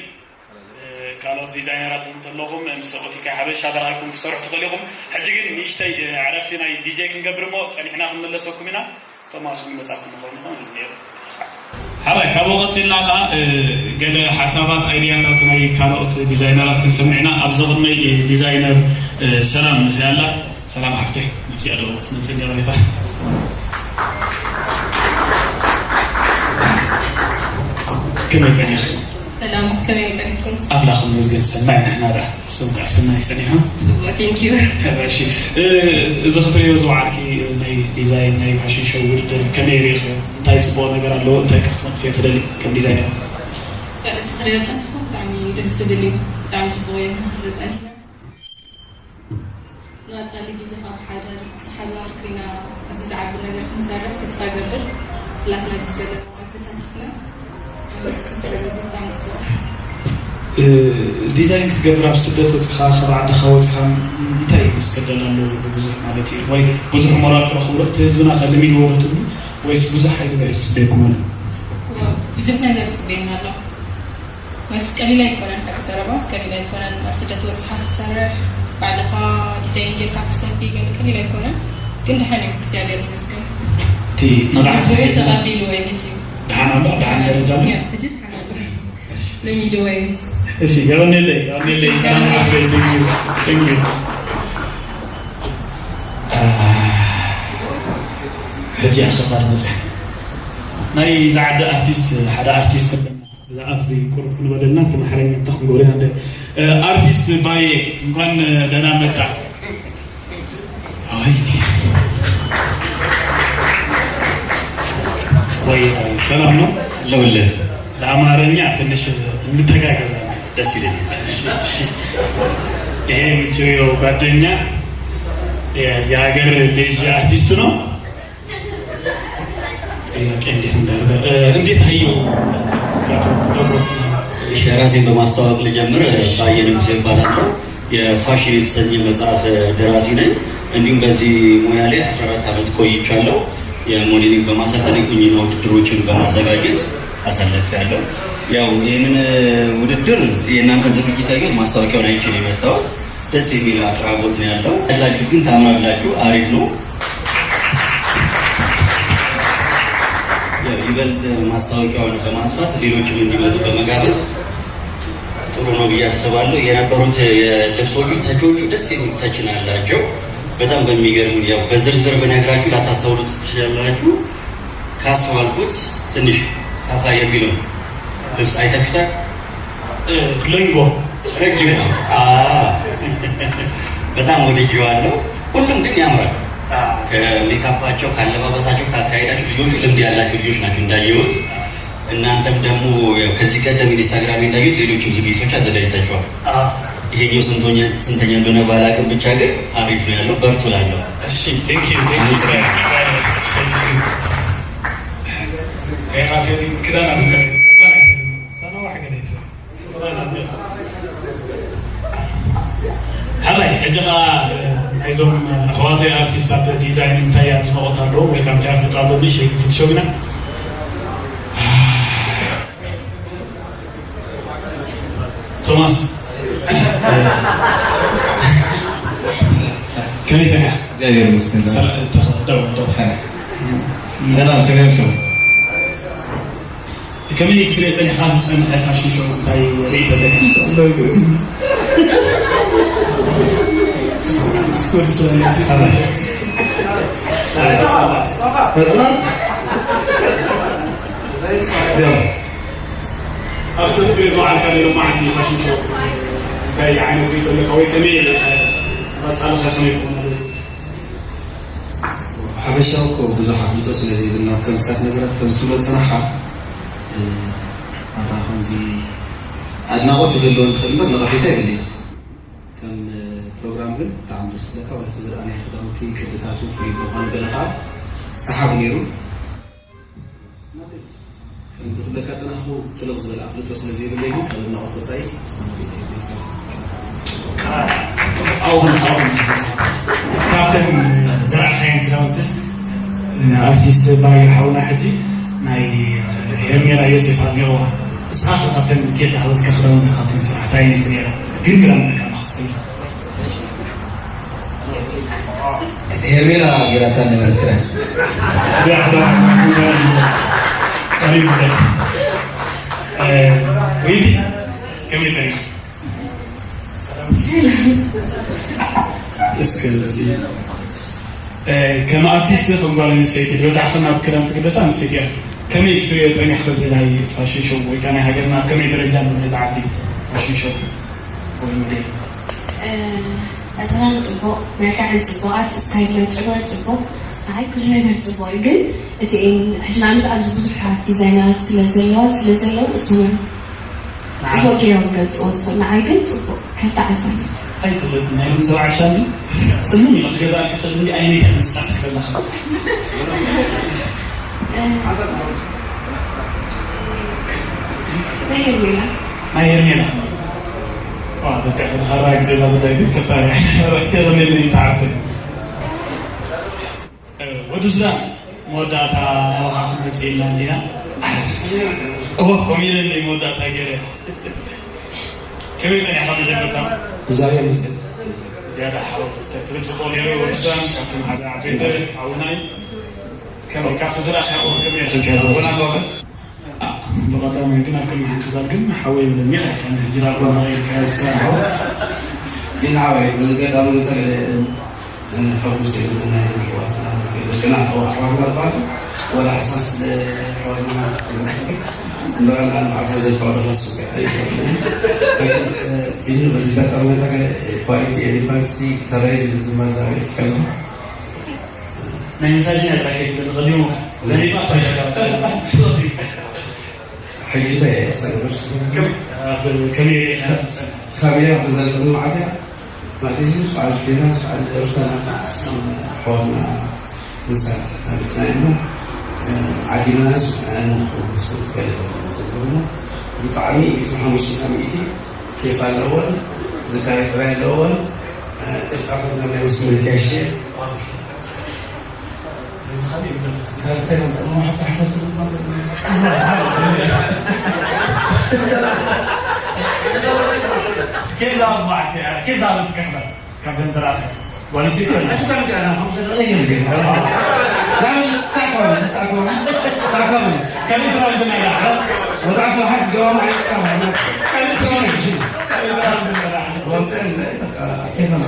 እ፣ ካልኦት ዲዛይነራት እውን እንተለኹም፣ ምስ ኦቲኬ ሓበሻ ተራኺብኩም ክትሰርሑ ትኽእሉ ኢኹም። ሕጂ ግን ንእሽተይ፣ እ፣ ዕረፍቲ ናይ ዲጄ ክንገብር እሞ ጸኒሕና ክንምለሰኩም ኢና። ቶማስ እውን መጻኩም ምዃኑ ይኸውን ነይሩ። ሓራይ፣ ካብኡ ቀጺልና ከኣ፣ እ፣ ገለ ሓሳባት፣ ኣይድያታት ናይ ካልኦት ዲዛይነራት ክንሰምዕ ኢና። ኣብዚ ቅድመይ፣ እ፣ ዲዛይነር፣ እ፣ ሰላም ምስለይ ኣላ። ሰላም ሓፍተይ፣ ናብዚኣ ዶ ክትመጽእ ገበሬታ? ከመይ ጸኒሕኪ? ሰላም፣ ከመይ ጸኒሕኩም? ኣምላኽ ይመስገን፣ ሰናይ ንሕና ደኣ። ንስኹም ከኣ ሰናይ ጸኒሕኩም? ጽቡቕ፣ thank you። እሺ፣ እ፣ እዚ ክትርእዮ ዝወዓልኪ ናይ ዲዛይን ናይ ፋሽን ሾው ውድድር ከመይ ርኢኽዮ? እንታይ ጽቡቕ ነገር ኣለዎ? እንታይ ክትነቕፍዮ ትደልዪ ከም ዲዛይነር? እዚ ክርእዮ ጸኒሕኩ ብጣዕሚ ደስ ዝብል እዩ። ብጣዕሚ ጽቡቕ እዩ። ንቐጻሊ ግዜ ካብ ሓዳር ሓቢርና ኣብዚ ዝዓቢ ነገር ክንሰርሕ ተስፋ እገብር። ኩላትና ኣብዚ ዘለና ተሳቲፍና ተስፋ እገብር። ብጣዕሚ ጽቡቕ። ዲዛይን ክትገብር ኣብ ስደት ወፅኻ፣ ካብ ዓድኻ ወፅኻ እንታይ መስቀደል ኣሎ? ብዙሕ ማለት እዩ ወይ ብዙሕ ሞራል ትረኽብሉ? እቲ ህዝብና ከ ለሚድዎ ዶ ትብሉ ወይስ ብዙሕ ሓይሊ ባዕሉ ትፅበየኩም ኣሎ? ብዙሕ ነገር ይፅበየና ኣሎ። መስ ቀሊል ኣይኮነን፣ ሓቂ ዘረባ ቀሊል ኣይኮነን። ኣብ ስደት ወፅኻ ክትሰርሕ፣ ባዕልኻ ዲዛይን ጌርካ ክትሰፊ ገለ ቀሊል ኣይኮነን። ግን ደሓን እዮም፣ እግዚኣብሔር ይመስገን። እቲ መብራህቲ ህዝቢ ተቐቢልዎ እዩ ሕጂ። ደሓን ኣሎ፣ ደሓን ደረጃ ኣሎ። ያ፣ ሕጂ ደሓን ኣሎ። እሺ። ለሚድዎ እዩ። እሺ፣ የቐንየለይ፣ የቐንየለይ። ሰላም ሓፍተይ፣ thank you፣ thank you። ሕጂ ኣኸባድ መፅእ ናይ ዝዓዲ ኣርቲስት፣ ሓደ ኣርቲስት ኣብዚ ቁሩብ ክንበለልና፣ እቲ ማሕረኛ እንታይ ክንገብሮ ኢና? እንደ ኣርቲስት ባየ፣ እንኳን ደህና መጣ። ወይ ወይ፣ ሰላም ነው? ለውልህ። ለአማርኛ ትንሽ እንተጋገዛለን። ደስ ይለኛል። እሺ፣ እሺ። ይሄ የምትይው ጓደኛ የዚህ ሀገር ልጅ አርቲስት ነው። ጥያቄ እንዴት እንዳለ፣ እ፣ እንዴት አየው? እሺ፣ ራሴን በማስተዋወቅ ልጀምር። እሺ። ባየ ንጉሴ እባላለሁ። የፋሽን የተሰኘ መጽሐፍ ደራሲ ነኝ። እንዲሁም በዚህ ሙያ ላይ አስራ አራት ዓመት ቆይቻለሁ። የሞዴሊንግ በማሰልጠን የቁንጅና ውድድሮችን በማዘጋጀት አሳልፌያለሁ። ያው ይህንን ውድድር፣ የእናንተ ዝግጅት ያየሁት፣ ማስታወቂያውን አይቼ ነው የመጣሁት። ደስ የሚል አቅራቦት ነው ያለው። ያላችሁት ግን ታምራላችሁ፣ አሪፍ ነው። ያው ይበልጥ ማስታወቂያውን በማስፋት ሌሎችም እንዲመጡ በመጋበዝ ጥሩ ነው ብዬ አስባለሁ። የነበሩት የልብሶቹ ተቾቹ ደስ የሚል ተች ነው ያላቸው። በጣም በሚገርም፣ ያው በዝርዝር ብነግራችሁ ላታስተውሉት ትችላላችሁ። ካስተዋልኩት ትንሽ ሰፋ የሚለው ልብስ አይታችሁታል? እ፣ ሎንጎ። ረጅም ነው። አ፣ በጣም ወድጄዋለሁ። ሁሉም ግን ያምራል። አ። ከሜካፓቸው፣ ካለባበሳቸው፣ ካካሄዳቸው ልጆቹ ልምድ ያላቸው ልጆች ናቸው እንዳየሁት። እናንተም ደግሞ ያው ከዚህ ቀደም ኢንስታግራም እንዳየሁት ሌሎችም ዝግጅቶች አዘጋጅታችኋል። አ። ይሄኛው ስንቶኛ-፣ ስንተኛ እንደሆነ ባላቅም ብቻ ግን አሪፍ ነው ያለው። በርቱ እላለሁ። እሺ፣ thank you፣ thank you። አመስግናለሁ። እሺ፣ እሺ። ሕራይ፣ ሕጂ ኸዓ ናይዞም ኣሕዋተይ ኣርቲስታት ዲዛይን እንታይ ኣድናቖት ኣለዎም ወይ ካብ እንታይ ኣፍልጦ ኣለዎም? ንእሽተይ ክንፍትሾም ኢና። ቶማስ፣ ከመይ ጸኒሕካ? እግዚኣብሔር ይመስገን። ሰላም፣ ተኸ-፣ ደው፣ ደው። ሰላም፣ ከመይ ኣምሰሉ? ከመይ ክትሪኦ ጸኒሕካ? ዝጸንሐ ፋሽን ሾው እንታይ ርእይቶ ኣለካ? ያው፣ ኣብ ሰብ ትሪኦ ዝወዓልካ ናይ ሎማዓንቲ ፋሽን ሾው እንታይ ዓይነት ርእይቶ ኣለካ ወይ ከመይ ርኢኻ? ቀጻሊ ኸ ከመይ ክኸውን ኣለዎ? ሓፈሻዊ እኮ ብዙሕ ኣፍልጦ ስለ ዘይብልና፣ ከም ስታት ነገራት ከም ዝትብሎ ዝጸናሕካ፣ እ፣ ኣታ ከምዚ ኣድናቖት ይህልዎ ይኽእል እምበር ነቐፌታ የብለይን። ከም ፕሮግራም ግን ብጣዕሚ ደስ ዝብለካ፣ ዋላ እቲ ዝረኣናዮ ክዳውንቲ ቅድታቱ ፍሉይ ብምዃኑ ገለ ከዓ ሰሓቢ ነይሩ። ከም ዝብለካ ዝጸናሕኩ ጥልቕ ዝበለ ኣፍልጦ ስለ ዘይብለይ ግን ካብ ኣድናቖት ወጻኢ ዝኾነ ርእይቶ የብለይን። ኣብኡ ኸለኻ፣ ኣብኡ ኸለኻ፣ ካብተን ዝረኣኻየን ክዳውንትስ፣ ኣርቲስት ባዩ ሓውና ሕጂ ናይ ሄርሜላ ዮሴፍ ኣብ ኔርዋ፣ እስኻ ኸ ካብተን ኬዳ ሃበትካ ክዳውንቲ ካብተን ዝሰራሕካ ኣየነይቲ ነይራ? ግን ክዳን ደቂ ኣንስትዮ። ሄርሜላ ጌራታ ነበረት ክዳን። ወይቲ፣ ከመይ ጸኒኻ? እስከ፣ እ፣ ከም ኣርቲስት፣ ከም ጓል ኣንስተይቲ፣ ብብዝሒ ከም ኣብ ክዳን ትግደስ ኣንስተይቲ እያ። ከመይ ክትሪኦ ጸኒሕካ እዚ ናይ ፋሽን ሾው ወይ ከኣ ናይ ሃገርና ኣብ ከመይ ደረጃ ኣሎ እዚ ዓዲ ፋሽን ሾው ወይ ሞዴል? እ፣ ኣሰላም ጽቡቕ፣ መልክዐን ጽቡቓት፣ ስታይል ናይ ጨጉረን ጽቡቕ፣ ንዓይ ኩሉ ነገር ጽቡቕ እዩ። ግን እቲ እን-፣ ሕጂ ንኣብነት ኣብዚ ብዙሓት ዲዛይነራት ስለ ዘለዋ፣ ስለ ዘለዉ፣ እሶም እዮም ጽቡቕ ገይሮም ይገልጽዎ ዝኽእሉ። ንዓይ ግን ጽቡቕ፣ ከም ተዓዛቢት። ኣይፍለጥን ናይ ሎሚ ሰብዓ ሻሊ ጽምም ኢኻ ክገዛእካ ከል እንዲ ኣይነይ ተመስጣት ክበላኻ ናይ ሄርሜላ ናይ ሄርሜላ ዋ ደቂ ሕድኻራ ግዜ እዛ ጉዳይ ግን ከጻሪ የለኒ ተዓርተ ወዲ ሱዳን መወዳእታ ናባኻ ክንመጽእ ኢልና እንዲና። እወ፣ ከምኡ ኢለ እንደ መወዳእታ ገይረ። ከመይ ጸኒሕካ መጀመርታ? እግዚኣብሔር ይመስገን። ዝያዳ ሓወት ትብል ጽቡቕ ነይሩ። ወዲ ሱዳን ካብቶም ሓደ ዓበይቲ ሓውና እዩ። ከመይ ካብቲ ዝረኣኻዮ ከመይ ኢኻ? ከዛ ወላ ባባ ብቐዳማይ ግን ኣብ ቅድሚ ሓንቲ ጓል ግን ሓወይ ብለኒ ኢኻ ኢልካኒ። ሕጂ ናብ ጓል ኢልካ ዝሰራሖ። ግን ሓወይ፣ በዚ ኣጋጣሚ እንተ ገለ፣ እ፣ ፈጉስ እዩ፣ እዚ ናይ ኣሕዋትና፣ ደቅና፣ ኣሕዋትና እባ፣ ወላ ሕሳስ ለኣሕዋትና፣ እምበረና ንዓፈ ዘልባዶ ራሱ ኣይፈልጥን። ግን፣ እ፣ ጢኑ በዚ ኣጋጣሚ እንተ ገለ፣ ኳሊቲ ኤንድ ኳንቲቲ ተራይ ዝብል ድማ ዛሬ ይከልም። ናይ ሚሳጅን ያላከት ለቀዲሙ ለኒፋስ ሕጂ እንታይ እየ ኣስተግብር? ከመይ ርኢኻ? ካሜራ ተዘርግሑ መዓት እያ። ማለት እዚ በዓል ፊና፣ በዓል ሩታ ናታ፣ ኣሕዋትና ምሳት ናብትና እሞ፣ ዓዲምናስ ኣነ ክብሉ ዝተትበለ ዘብሉ ብጣዕሚ ሚእቲ ሓሙሽተ ሚእቲ ኬፍ ኣለዎን፣ ዝካየድ ጥራይ ኣለዎን፣ እጣፈት ናይ መስመር ጋሼ፣ ኬዛ ኣርባዕተ፣ ኬዛ ኣርባዕተ፣ ካብዘን ተራኸ ጓል ኣንስተይቲ ኣላ። ኣንቱ ካብ እዚኣ፣ ኣነ ከምዚ ነገር ገይሩ። ላምሽ ታኮም፣ ታኮም፣ ታኮም። ከመይ ትራን ብናይ ላዕሎ? ወጣ እኮ ሓንቲ ገባማ ኣይጣማ። ከመይ ትራን? ከመይ ትራን ብናይ ላዕሎ? ወንተን በቃ፣ ኬፍ ኣሎ።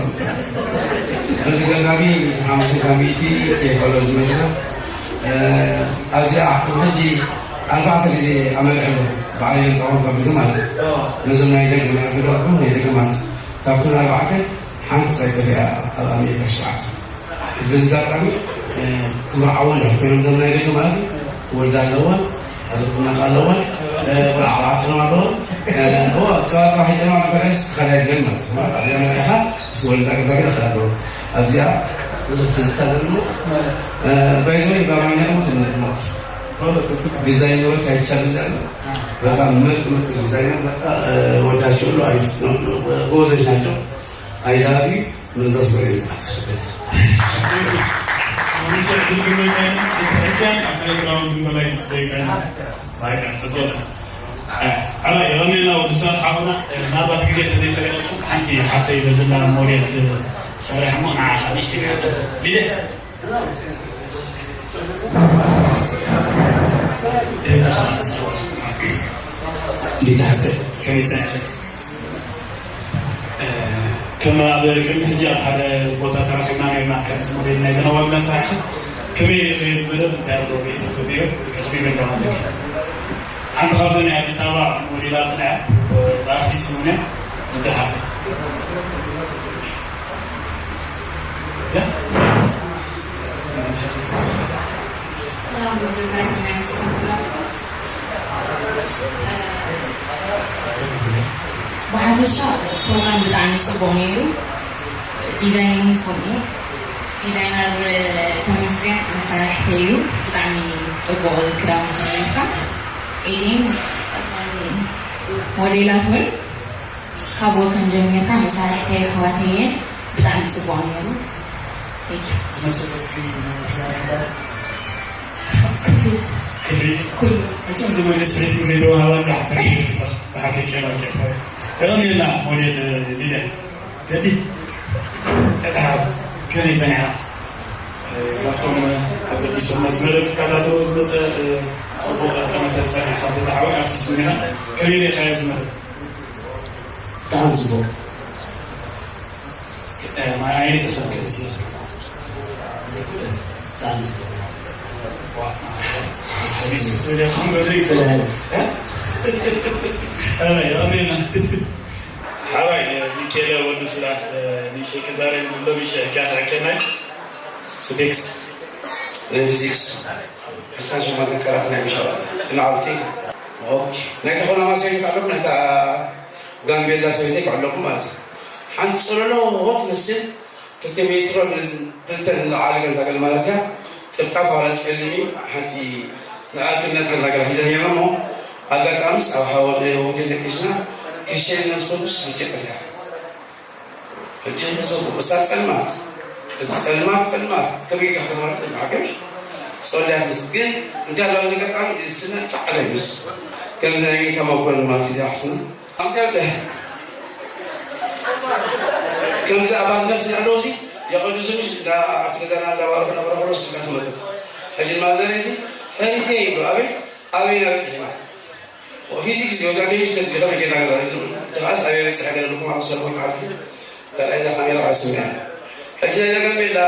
በዚ ኣጋጣሚ፣ ሓሙሽተ ሚእቲ ኬፍ ኣሎ ዝመልካ። እ፣ ኣብዚኣ፣ ሕጂ ኣርባዕተ ግዜ ኣመልዕሎ። ባዕለይ እዮም ተቐምጦም ማለት እዩ። ነዞም ናይ ደገ፣ ናይ ኣፍሪቃ፣ ናይ ደገ ማለት እዩ። ካብተን ኣርባዕተ ሓንቲ ጥራይ ጠፊኣ ኣብ ኣሜሪካ ሸውዓተ። በዚ ኣጋጣሚ፣ እ፣ ክምርዓወን ድሕር ኮይኖም ዞም ናይ ደገ ማለት እዩ፣ ክወልዳ ኣለወን፣ ሕርቁና ኣለወን፣ እ፣ ቆልዓ ቆልዓ ክኾና ኣለወን። እ፣ እወ፣ ሰባት ጥራሕ ይጠማ፣ ብተለይስ ካልኣይ ብለን ማለት እዩ። ኣብ ኣሜሪካ ምስ ወልዳ ገዛ ገዛ ክላ ኣለወን። ኣብዚኣ ብዙሕ ትዝታ ዘለዎ፣ እ፣ ባይዘወይ ብኣማርኛ እውን ትንግር ማለት እዩ። ዲዛይነሮች አይቻሉ ዘለ በጣም ምርጥ ምርጥ ዲዛይነር በቃ፣ እ፣ ወዳቸው ሁሉ አሪፍ ነው፣ ጎበዞች ናቸው። I love you። መዛ ስበሪ ኣላ የቐኒና ወዲ ሳል ሓውና። ምናልባት ግዜ ተዘይሰገድኩም ሓንቲ ሓፍተይ በዝላ ሞዴል ትሰርሕ እሞ ንዓኻ ንእሽተይ ክሓቶ ሊደ። ሊዳ ሓፍተይ ከመይ ጸኒሕኺ? ከም ኣብ ቅድሚ ሕጂ ኣብ ሓደ ቦታ ተራኺብና ነርና፣ ከም ሞዴል ናይ ዘነዋልና ስራሕኺ ከመይ ርኢኺ እዚ መደብ? እንታይ ኣሎ ርኢቶ ትብዮ? ከኽቢብ እንደማለኪ ሓንቲ ካብዘን ናይ ኣዲስ ኣበባ ሞዴላት ናይ ኣርቲስት እውን እያ። ንደሓር ብሓፈሻ ፕሮግራም ብጣዕሚ ፅቡቅ ነይሩ። ዲዛይን እውን ከምኡ። ዲዛይነር ተመስገን መሳርሕተይ እዩ። ብጣዕሚ ፅቡቅ ክዳውንቲ ነይርካ። ኤሊን ሞዴላት እውን ካብ ወከን ጀሚርካ መሳርሕተይ ኣሕዋተይ እየን። ብጣዕሚ ፅቡቅ ነይሩ። Thank you። ዝመሰለትኪ ክዳን ክዳን ክብሪ። ኩሉ። መቸም ዝመልስ ቤት ምግቢ ተዋህባ ጋር ብሓቂ ቄማ ቄማ። የቐንየልና ሞዴል ሊድያ። ገዲ፣ ከመይ ጸኒሓ? ካብቶም ተበጊሶም መስመር ክከታተሉ ዝመጸ ጽቡቕ ጠመተ ጸኒሕካ ትብል ሓወይ ኣርቲስት እኒኻ። ከመይ ርኢኻዮ እዚ መደብ? ብጣዕሚ ጽቡቕ። ማይ ዓይኒ ተኸልከል ስለ ብጣዕሚ ጽቡቕ። ዋ፣ ከመይ ክትብል ኢኻ? ኣረ፣ ኣሜን። ሓራይ ሚካኤል ወዲ ስራሕ ንእሽተይ ክዛረብ ሎሚ ሽዕካ ተሓከናይ ስቤክስ ናይ ፊዚክስ ፈሳሽ መዘከራት ናይ ምሻ ጽናዕቲ ኦኬ ናይ ተኾና ማሰሪት ኣለኩም ናይ ጋምቤላ ሰበይተይ ክዕለኩም ማለት እዩ። ሓንቲ ጽለሎ ትመስል ክልተ ሜትሮ ክልተ ንላዕሊ ገንታ ገለ ማለት እያ። ጥፍጣፍ ዋላ ጸሊም እዩ። ሓንቲ ንኣርክነት ገንታ ገለ ሒዘ ነይረ እሞ ኣጋጣሚ ኣብ ሓደ ሆቴል ደቂስና ክሽነ ምስ ኮዱስ ይጨቀት እያ። ሕጂ ህዝቡ እሳ ጸልማት እቲ ጸልማት ጸልማት ከመይ ኢልካ ከተማርጥ ማዕከል ጸልያት ምስ ግን እንታይ ኣለዎ እዚ ኣጋጣሚ እዚ ስነ ጻዕዳ ምስ ከምዚ ናይ ተመኮን ማለት እዩ ሓስና ኣምከርተ ከምዚ ኣባት ነፍሲ ኣለዎ ሲ የቐድሱ ምሽ ኣብቲ ገዛና እንዳባረኹ ነበረ ብሎ ስልካ ትመልእ ሕጂ ማዘር እዚ ሕሪተ ይብሉ ኣቤት ኣበይ ኢና በፂሕና ፊዚክስ ወዛ ኬሚስትሪ ከመይ ጌርና ገዛ ድኻስ ኣበይ በፂሐ ገለ ልኩም ኣብ ሰልኩም ሓልቲ ካልኣይ እዛ ካሜራ ኣስምያ ሕጂ ናይ ጋምቤላ